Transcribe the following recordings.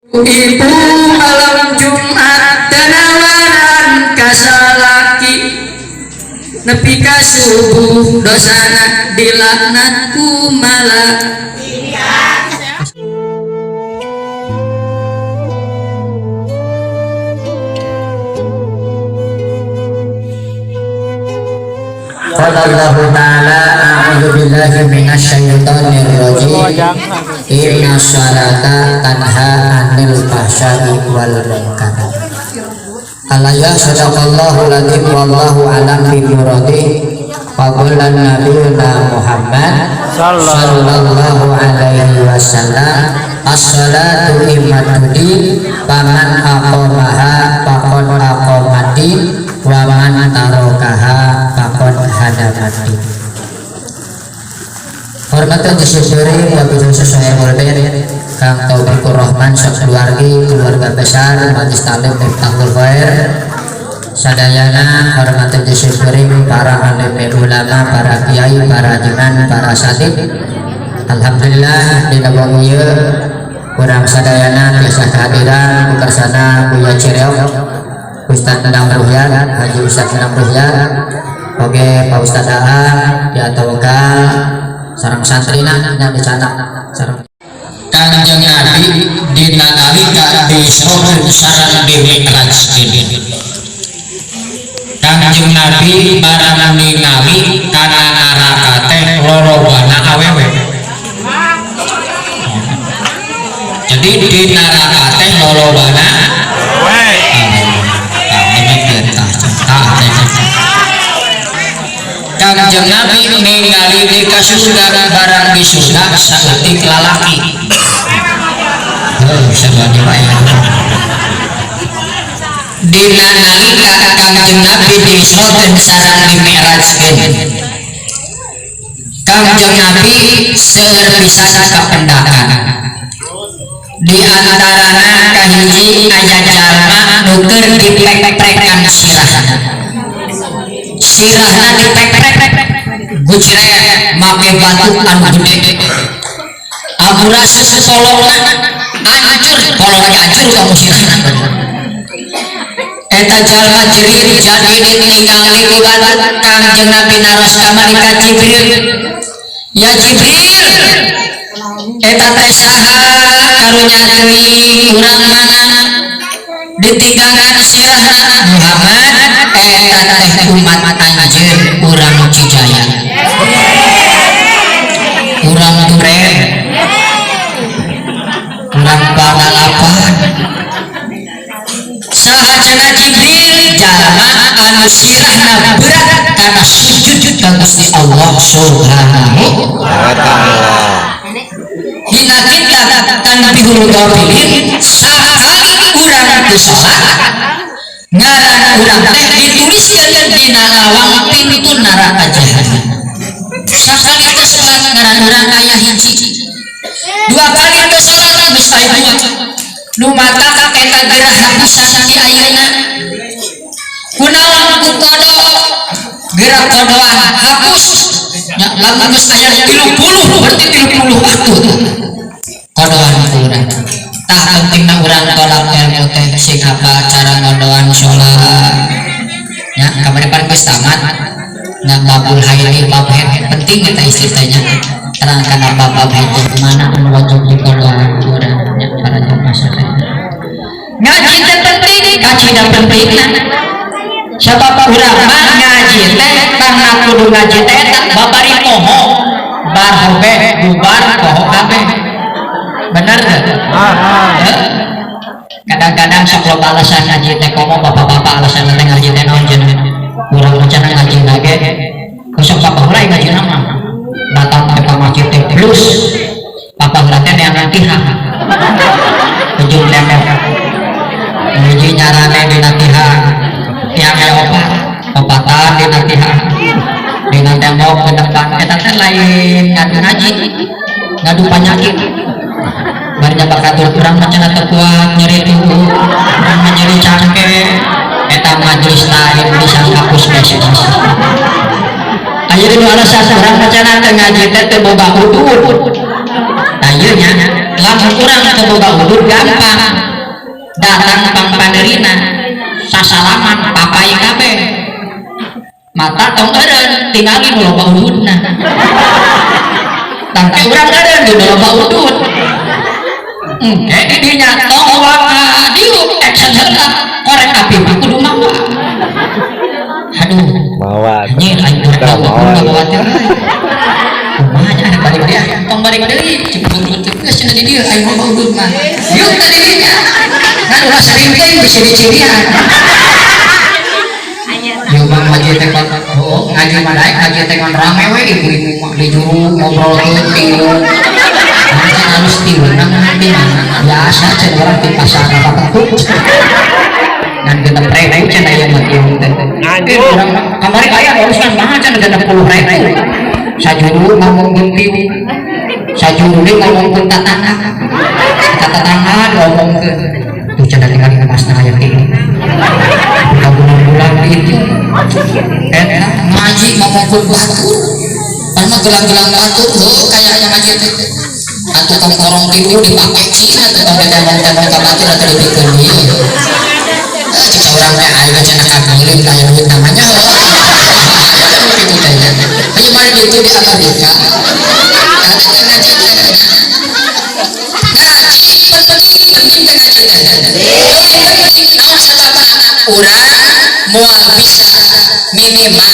Ibu malam Jumat danawaran kasalaki nepi ka subuh dosana dilaknat ku malaikat. Qala Allahu ta'ala a'udzu billahi minasyaitonir rajim. Inna sholata tanha 'anil fahsya'i wal munkar. Alayya sadaqallahu alazim wallahu a'lam bi muradi. Wa qala nabiyuna Muhammad sallallahu alaihi wasallam as-salatu imaduddin faman aqamaha faqad aqamati wa man tarakaha faqad hadamati. Hormatan disyukuri wabil khusus sahibul bait Kang Taufikur Rahman sakeluargi keluarga besar Majelis Taklim Miftahul Khair sadayana. Hormatan disyukuri para alim ulama, para kiai, para jiman, para asatid. Alhamdulillah dina wengi ieu urang sadayana tiasa kehadiran bukarsana Buya Cireok Ustaz Nandang Ruhyat, Haji Ustaz Nandang Ruhyat, oge Pak Ustaz Aa, ya tawakal sareng santrina nya dicatat sareng Kanjeng Nabi dina nalika diisrokeun sareng dimi'rajkeun. Kanjeng Nabi barang ningali kana neraka teh lolobana awewe. Jadi di neraka teh lolobana awewe. Kanjeng Nabi ningali di ka surga barang di surga saeutik lalaki. Heuh sabani wae. Dina nalika Kanjeng Nabi diisrokeun sareng dimi'rajkeun. Kanjeng Nabi seueur pisan kapendakan. Di antarana kahiji aya jalma nu keur dipek-pekan sirahna. Sirahna dipek-pek gucret make batu anu gede. Amburas polongna hancur, polongna hancur kamu sirahna. Eta jalma jerit jadi ningali ku batu. Kangjeng Nabi naros ka malaikat Jibril, ya Jibril, eta teh saha karunya teuing urang mana ditinggalkan sirahna? Muhammad, eta teh umat anjeun urang Cijaya, urang Duren, urang Pangalapan. Saha cenah Jibril? Jalma anu sirahna berat kana sujud ka Gusti Allah Subhanahu wa ta'ala. Dina kitab Tanbihul Ghafilin sakali urang teu salat ngaran urang teh dituliskeun dina lawang pintu neraka jahanam. Sakali teu salat ngaran urang aya hiji, dua kali teu salat geus aya dua. Nu matak eta gerah pisan di ayeuna kunaon? Ku kodo gerak kodoan hapus nya. Lamun geus aya 30 berarti 30 waktu kodoan ku urang. Tah pentingna urang tolak ilmu teh sing hafal cara ngodoan salat nya. Kamari pan geus tamat nya babul haid, bab haid penting eta istri teh nya. Terangkan apa bab haid mana anu wajib dikodoan ku urang nya para jamaah sadaya. Ngaji teh penting, kacida pentingna. Sabab urang mah ngaji teh karena kudu ngaji teh eta babari poho bar hobe bubar poho kabeh. Bener teu? Kadang-kadang sok loba alasan ngaji teh, komo bapak-bapak alasan teh ngaji teh naon cenah. Urang mah cenah ngaji lage sok bapak heula ngaji mah datang teh ka masjid teh plus bapak heula teh neangan tihang ujung tembok hiji nyarane dina tihang tiang aya opat opatan dina tihang dina tembok ke depan. Eta teh lain ngadu ngaji, ngadu panyakit. Bari nyabak katur urang mah cenah teu kuat nyeri tubuh, urang mah nyeri cangke. Eta majelis lain disangka puskesmas. Ayeuna nu alasan urang mah cenah teu ngaji teh teu boga udud. Tah ieu nya lamun urang teu boga udud gampang. Datang pangpandeurina, sasalaman papai kabeh. Mata tong eureun, tingali nu loba ududna. Tangke urang eureun nu loba udud. Engke di dinya tong waka diuk action heula, korek api mah kudu mawa. Aduh. Mawa. Anjir, aing korek Tah, api mawa. Kudu mawa teh. Kumaha nya balik dia, tong balik deui, cek geus cenah di dieu aing mah udud mah. Diuk teh di dinya. Kan ulah sering teuing bisa dicirian. Yo bang ngaji teh kan, oh, ngaji mah daek ngaji teh kan rame we, ibu-ibu mah di juru ngobrol tilu. Nanti halus tilu nang di mana? Biasa cenah urang di pasar apa tuh. Ngan 60.000 cenah ieu mah tilu teh. Nganjuk. Urang kamari aya urusan mah cenah 60.000. Sajuru ngomongkeun tilu. Sajuru deui ngomongkeun tatangga. Tatangga diomongkeun. Tuh cenah tinggal emasna aya kieu. Bulan-bulan itu eta ngaji ngomongkeun batur. Padahal mah gelang-gelang batur heuh kayaknya ngaji teh. Atuh kongkorong tilu dipake cina tuh tong ditembong-tembong ka batur atuh dipikeun ieu. Cik urang teh aing cenah kaguling aya duit namanya heuh. Kitu teh nya. Ayo mari ditu di Amerika. Eta teh ngaji teh nya. Ngaji penting, penting teh ngaji teh. Penting naon sababna? Urang moal bisa minimal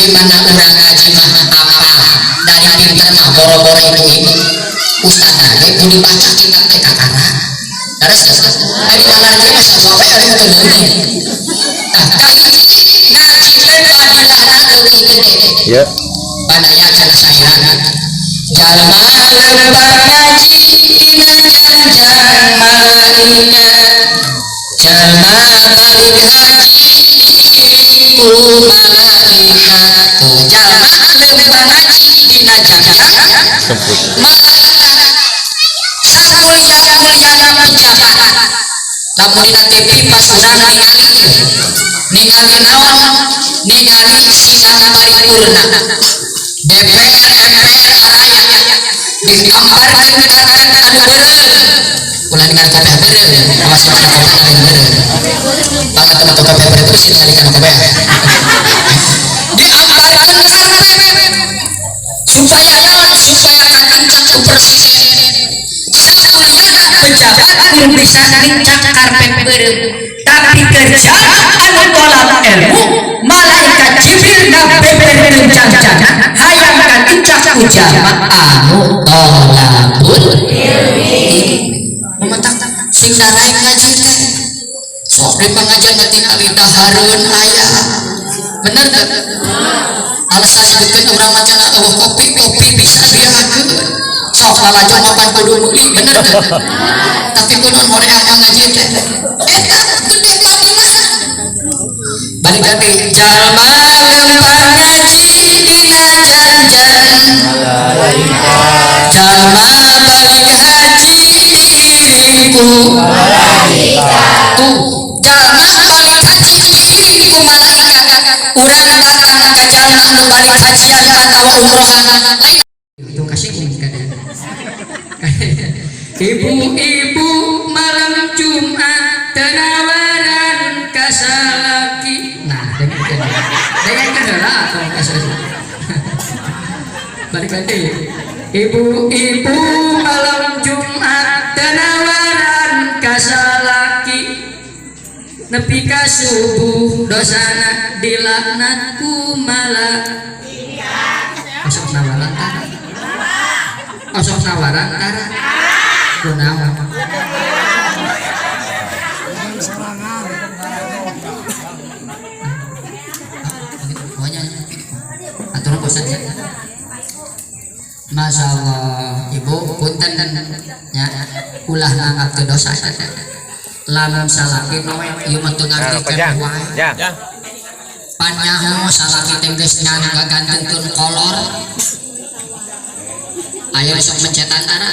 di mana urang ngaji mah apal dari pinter mah boro-boro ibu-ibu. Ustaz ge kudu dibaca kitab teh kakara. Terus ari nalar ge mah sarua we ari teu leungit. Tah kahiji ngaji teh fadilahna leuwih gede. Ya. Padaya cenah sairan. Jalma lempang ngaji dina janjang malaikat. Jalma balik haji diiring ku malaikat. Tuh jalma lempang ngaji dina janjang Semput. Malaikat. Samulia-muliana pejabat. Lamun dina TV pas urang ningali ningali naon? Ningali sidang paripurna. DPR MPR araya diamparkeun karpet anu beureum. Ulah ningali kopiah beureum, awas kana kopiah lain beureum. Banget kana kopiah beureum itu bisa ningali kana kopiah. Diamparkeun karpet supaya naon? Supaya kanincak ku presiden. Samuliana pejabat pun bisa nincak karpet beureum. Tapi kerja anu tolak ilmu, malaikat Jibril ngabeberkeun jangjangna hayang kanincak ku jalma anu tolabul ilmi. Matak sing daraek ngaji teh. Sok di pengajian mah tingali dahareun aya. Bener teu? Alasan sebutkeun urang mah cenah eueuh kopi, kopi bisa diakeun. Sok lalajo mah pan kudu meuli, bener teu? Tapi kunaon hoream ngaji teh? Eta gede fadilahna. Balik lagi, jalma lempang ngaji dina janjang jalma balik haji diiring ku tuh jalma balik haji diiring ku malaikat. Urang datang ka jalma nu balik hajian atawa umrohan lain itu kasih kadang. Ibu-ibu malam Jumat tenawaran kasalaki. Nah, dengarkan. Dengarkan lah kalau kasih. Balik lagi. Ibu-ibu malam Jumat tenawaran kasalaki. Nepi ka subuh dosana dilaknat ku malaikat. Osok nawaran tara. Osok nawaran tara. Kunaon? Pokoknya aturan bosan ya. Masya Allah, ibu punten ya, ulah nganggap teu dosa teh. Lamun salaki noek ieu mah teu Nah, ngartikeun Jang. wae. Jang. Panyaho salaki teh geus ngagantungkeun kolor. Aya nu sok mencetan tara.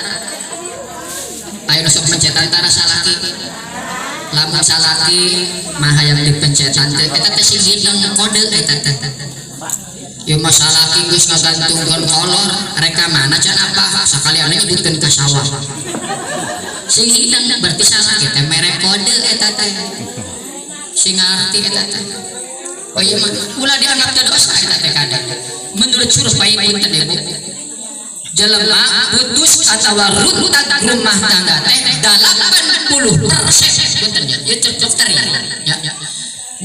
Aya nu sok mencetan tara salaki. Lamun salaki mah hayang dipencetan teh eta teh sing hidung kode eta teh. Ieu mah salaki geus ngagantungkeun kolor, rek ka mana can apa? Sakalian nyebutkeun ka sawah. Sing hidung berarti salaki teh mere kode Eta teh sing ngarti eta teh. Oh iya mah ulah dianggap teu dosa eta teh. Kadang menurut survei, punten Ibu, jelema putus atau runtag rumah tangga teh 80%, punten ya, ya dokter ya, ya,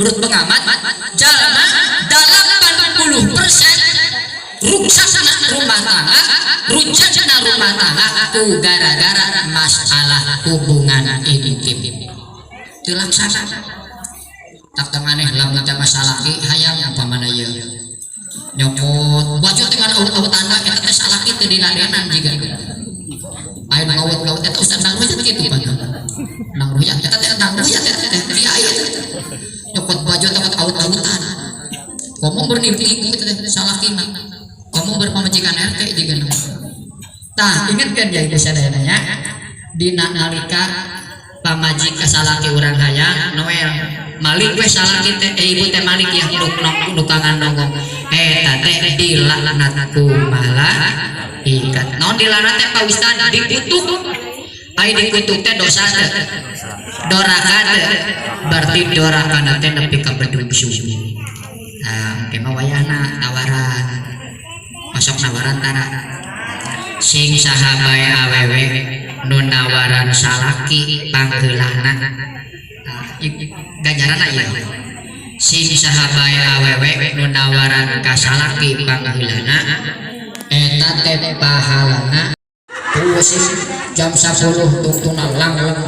menurut pengamat jalma 80% ruksakna rumah tangga, rucakna rumah tangga ku gara-gara masalah hubungan intim teu laksana. Tak aneh lamun teh masalah ki hayang umpamana ieu nyokot baju teh ngan awut-awutan, eta teh salaki teu diladenan. Jiga aya nu ngawut-ngawut eta ustaz nang ruyat kitu, Pak, nang ruyat eta teh, nang ruyat eta teh dia aya nyokot baju teh awut-awutan, ngomong bernimpi itu teh salaki mah, ngomong berpamajikan RT juga. Tah, ingatkan ya ibu sadayana ya, dina nalika pamajikan salaki urang hayang Noel malik we salaki teh, eh, ibu teh malik ya nuk nukangan nonggong, eta teh dilaknat ku malaikat. Naon dilaknat teh, Pak Ustad? Dikutuk. Ai dikutuk teh dosa teh, doraka teh? Berarti doraka teh nepi ka bedug subuh. Nah, engke mah wayahna tawaran, masuk nawaran tara. Sing saha bae awewe nu nawaran salaki panggeulana, nah, ganjaranna ieu. Sing saha bae awewe nu nawaran ka salaki panggeulana, eta teh pahalana. Pusing jam 10 tungtungna langleng,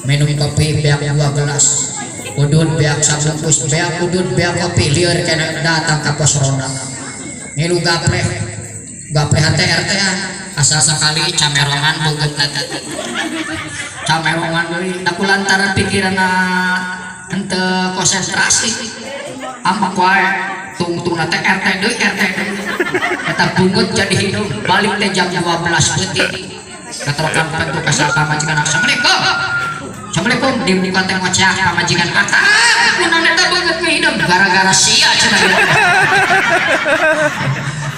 minum kopi beak dua gelas, udud beak sabungkus, beak udud, beak kopi, lieur kena datang ka pos ronda ngilu gapleh gapleh hate RT asal sekali camerongan beungeut teh, camerongan deui. Da lantaran pikiranna henteu konsentrasi, ambek wae tungtungna teh RT deui, RT deui, eta beungeut jadi hidung. Balik teh jam 12 peuting, keterokan pintu ka pamajikan, "Assalamualaikum, assalamualaikum." Dibuka teh ngoceak pamajikan, "Akang, kunaon eta beungeut ngehidung?" "Gara-gara sia," cenah.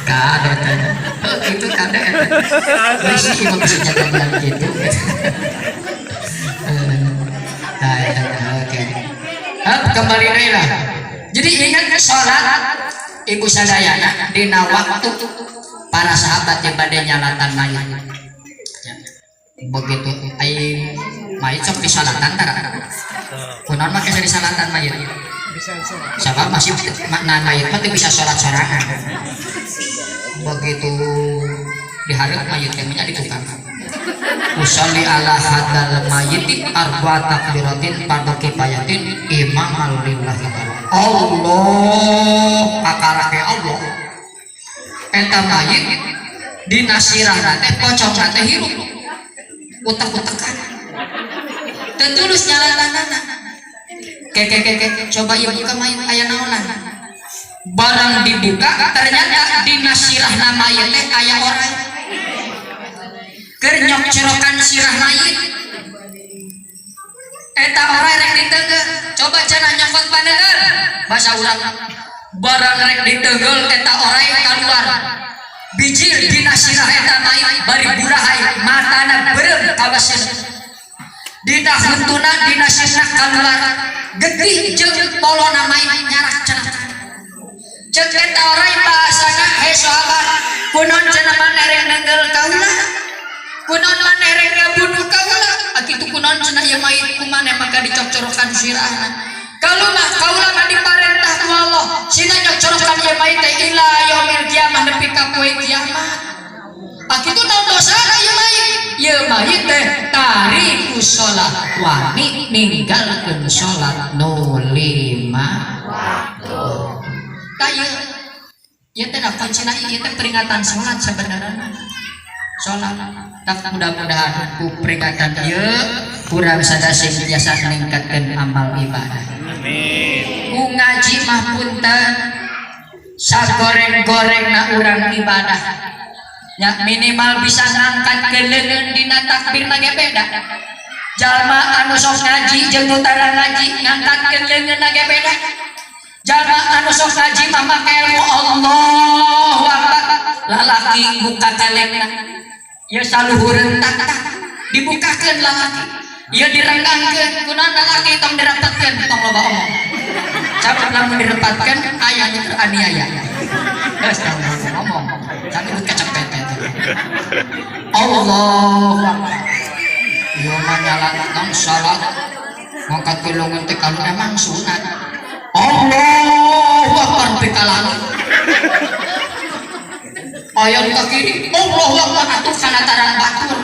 Kade teh itu, kade eta bisi mah bisa jadian gitu. Nah, ya, oke. Kembali deui lah. Jadi ingat sholat ibu sadayana dina waktu para sahabat yang bade nyalatan mayat. Ya. Begitu ai mayat sok disalatan tara? Kunaon mah bisa disalatan mayat? Sabab masih makna mayat mah teu bisa sholat sorangan. Begitu diharap mayat teh nya di tukang. Usolli ala hadal mayiti arba takbiratin fardu kifayatin imaman lillahi ta'ala. Allah kakarake Allah. Eta mayit dina sirahna teh pocongna teh hirup. Utek-utekan. Teu tulus nyalatanana. Ke ke ke ke, coba ieu buka mayit aya naonan. Barang dibuka ternyata dina sirahna mayit teh aya orang keur nyok cerokan sirah mayit. Eta orang rek diteunggel, coba cenah nyokot paneungeul bahasa urang. Barang rek diteunggel, eta orai keluar bijil dina sirah eta mayit bari burahay, matana beureum kawaseun, dina huntuna, dina sirah keluar getih jeung polona mayit nyarak cenah. Cek eta orai bahasana, "He sahabat, kunaon cenah maneh rek neunggel kaula? Kunaon maneh rek ngabunuh kaula? Akitu kunaon cenah ieu mayit ku maneh maka dicokcorokan sirahna? Kalau mah kaula mah diparentah ku Allah sina nyokcorokan ieu mayit teh ila yaumil kiamah, nepi ka poe kiamat. Akitu naon dosana ieu mayit? Ieu mayit teh tariku sholat, wani ninggalkeun sholat nu lima waktu." Tah, ieu ieu teh kuncina, ieu teh peringatan sholat sebenarnya. Sholat tak mudah-mudahan ku peringatan ieu kurang sadar sing biasa ningkatkeun amal ibadah. Amin. Ku ngaji mah punten sagoreng-goreng na urang ibadah ya, minimal bisa ngangkat leungeun dina takbir ge beda. Jalma anu sok ngaji jeung nu tara ngaji ngangkatkeun leungeun ge beda. Jalma anu sok ngaji mah make ilmu, Allahu Akbar, lalaki buka kelekna ya saluhureun, tak dibukakeun lalaki ya direnggangkeun. Kunaon? Lalaki tong dirapatkeun, tong loba omong. Sabab lamun dirapatkeun aya nu teraniaya. Geus tong ngomong. Kan ikut kecepet eta. Allahu Akbar. Ieu mah nyala tong salat. Ngangkat leungeun teh kalau emang sunat. Allahu Akbar nepi ka langit. Aya nu ka kiri, Allahu Akbar atuh kalataran batur.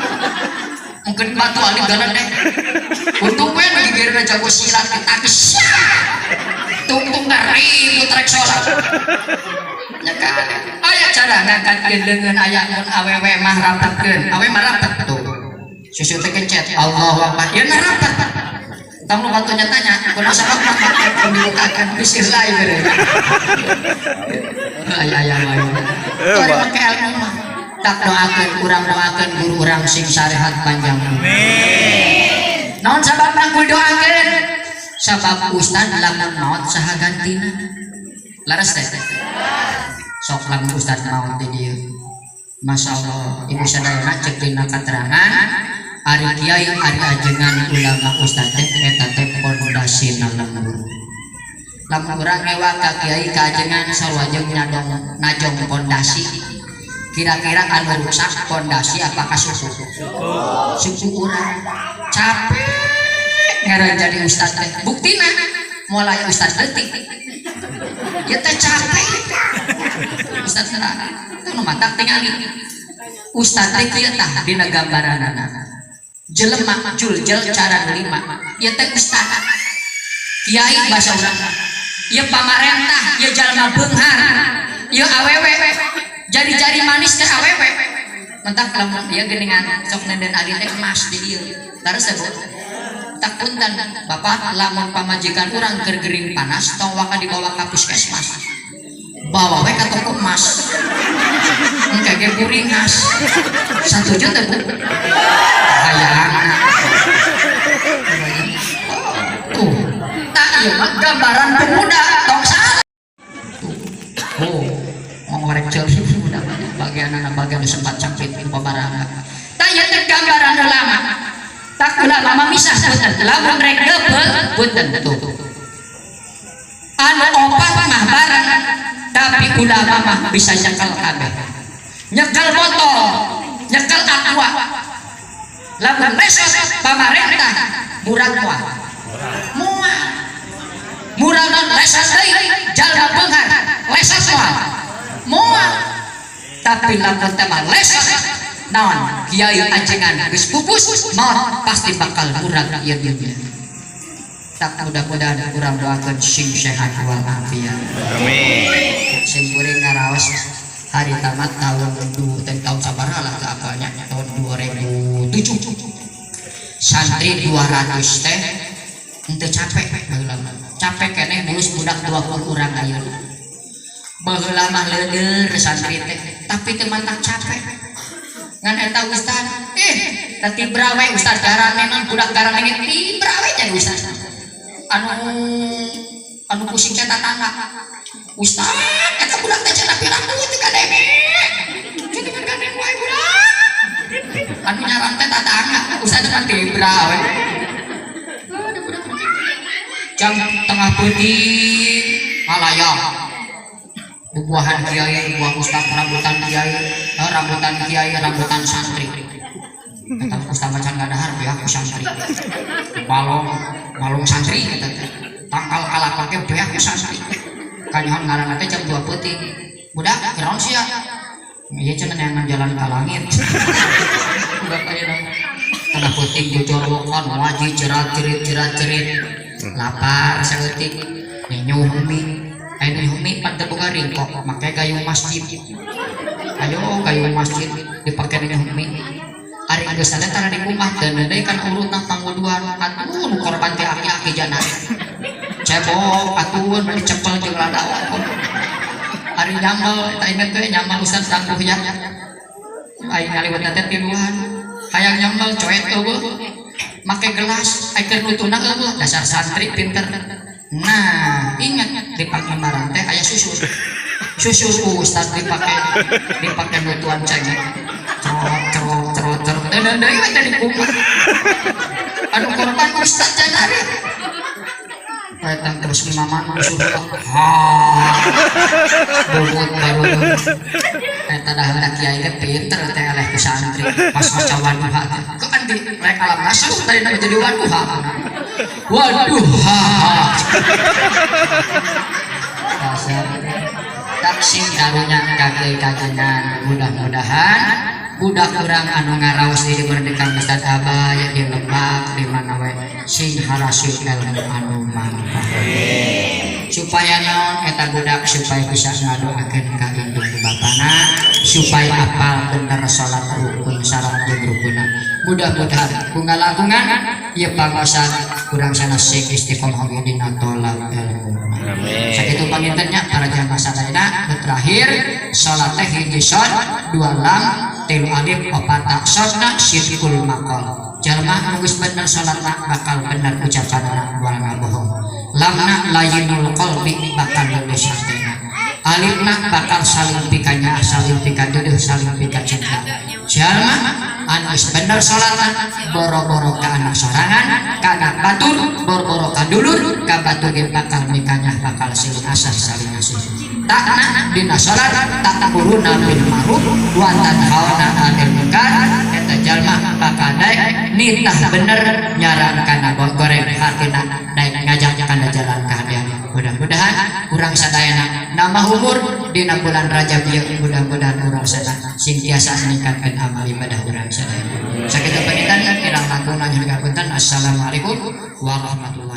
Mungkin batu ali galedek. Untung we nu gigirna jago silat ditangkis. Tungtung ribut rek salat. Nya kan aya cara ngangkatkeun leungeun, aya mun awewe mah rapetkeun, awewe mah rapet tuh. Susu teh kencet, Allahu Akbar. Ya na rapet. Tong nu batunya tanya, kunaon sabab mah dibukakeun bisi heula ieu beureum. Aya aya aya. Bari make ilmu mah. Tak doakeun, urang doakeun guru urang sing sarehat panjang umur. Amin. Naon sababna kudu doakeun? Sabab ustad lamun maot saha gantina? Laras teh. Sok lamun ustad maot di dieu. Masya Allah, ibu sadayana cek dina katerangan ari kiai, ari ajengan, ulama, ustad teh eta teh pondasina lembur. Lamun urang ngewa ka kiai, ka ajengan, sarua jeung nyadong najong pondasi. Kira-kira anu rusak pondasi apakah suku? Suku urang. Capek ngaran jadi ustad teh. Buktina mulai ustad leutik. Ya teh capek. Ustad teh itu nu matak tingali. Ustad teh kieu tah dina gambaranana. Jelema juljel cara lima. Ieu teh ustad. Kiai bahasa urang. Ieu pamarentah, ieu jalma beunghar. Ieu awewe jari-jari manis teh awewe. Mentak lamun ieu geuningan sok nenden ali teh emas di dieu. Leres teh, Bu? Tak punten, Bapak, lamun pamajikan urang keur gering panas tong waka dibawa ka puskesmas. Bawa we ka toko emas. Engke ge buringas. Satuju teh, Bu? Hayangna. Tuh. Tak ieu mah gambaran pemuda, tong salah. Tuh. Oh, ngorek ceuli pemuda bagian anak bagian sempat sempit babarang. Tak ieu teh gambaran ulama. Tak ulama mah misah punten. Lamun rek double punten tuh. Anu opat mah bareng, tapi ulama mah bisa nyekel kabeh. Nyekel botol, nyekel aqua. Lamun lesot pamarentah murag moal? Moal. Murag non lesot deui jalma beunghar, lesot moal? Moal. Tapi lamun teh mah lesot naon kiai ajengan geus pupus maot pasti bakal murag ieu dunya. Tak mudah-mudahan kurang doakan sing sehat walafiat. Amin. Sing kuring ngaraos hari tamat tahun du tahun sabaraha lah ke apalnya, tahun 2007, santri 200 teh henteu capek baheula mah. Capek keneh ngurus budak 20 urang ayeuna. Baheula mah leueur santri teh, tapi teu mantak capek. Ngan eta ustad tadi brawe ustad garanenan budak garaneng tibra we jadi ustad. Anu anu pusing teh tatangga. Ustad, eta budak teh cenah piraku teu kadenge. Cenah gandeng wae budak. Anu nyaran teh tatangga, ustad mah tibra we. Aduh, budak jam tengah peuting ngalayang. Bubuahan kiai, buah ustad, rambutan kiai, rambutan kiai, rambutan santri. Kata ustad macan gadahar beak ku santri. Balong, balong santri kata teh. Tangkal kalapa ge beak ku santri. Kanyahan ngaranna teh jam 2 peuting. Budak keron sia. Ieu cenah neangan jalan ka langit. Bapak ieu tengah peuting jojorowokan ngaji jerat jerit jerat jerit. Lapar saeutik nyenyuh mie. Aya nu mie pan teu boga ringkok make gayung masjid. Ayo gayung masjid dipake nyenyuh mie. Ari geus teh tara dikumbah teu deui kan urutan pangwuduan atuh nu korban teh aki-aki jana. Cebok atuh bari cepel jeung ladawa. Ari nyambel eta inget teh nyambel ustaz tangguh ya. Aing ngaliwet teh tiluan. Hayang nyambel coet eueuh. Make gelas ai keur nutuna eueuh, dasar santri pinter. Nah, ingat di panggambaran teh aya susur. Susur ustaz dipake dipake nutuan cengek. Cerot cerot cerot cerot. Dan deui we teh dikumpul. Anu korban ustaz janari. Eta terus imaman surga. Ha. Bubut baru. Eta dah ada kiai teh pinter teh eleh ku santri. Pas maca waduha teh. Keun di rek alam nasab tadi na jadi waduha. Waduh ha ha. Dasar taksim karunya kaki kajengan, mudah-mudahan budak urang anu ngaraos di Merdeka Ustad Abah ya, di Lebak, di mana we, sing harasil ilmu anu manfaat, supaya naon eta budak, supaya bisa ngadoakeun ka indung bapana, supaya apal bener salat rukun syarat jeung rukunna. Mudah-mudahan ku ngalangkungan ieu pangaosan urang sana sing istiqomah oge dina tolab ilmu. Amin. Sakitu panginten nya, para jamaah sadayana. Nu terakhir, salat teh hiji shod, dua lam, tilu alif, opat ta. Sodna sidqul maqal, jalma nu geus bener salatna bakal bener ucapanna, moal ngabohong. Lamna layyinul qalbi, bakal lulus hatena. Alifna bakal saling pikanyaah, saling pikadeudeuh, saling pikacinta. Jalma anu geus bener salatna boro-boro ka anak sorangan, ka anak batur, boro-boro ka dulur, ka batur ge bakal mikanyaah, bakal silih asah, saling asih. Takna dina salat ta'muruna bil ma'ruf wa tanhauna 'anil munkar, eta jalma bakal daek nitah bener, nyaran kana goreng, hartina daek ngajak kana jalan kahadean. Mudah-mudahan urang sadayana nambah umur dina bulan Rajab ieu, mudah-mudahan urang sadaya sing tiasa meningkatkan amal ibadah urang sadayana. Sakitu panginten, kirang langkung nyuhun punten. Assalamualaikum warahmatullahi.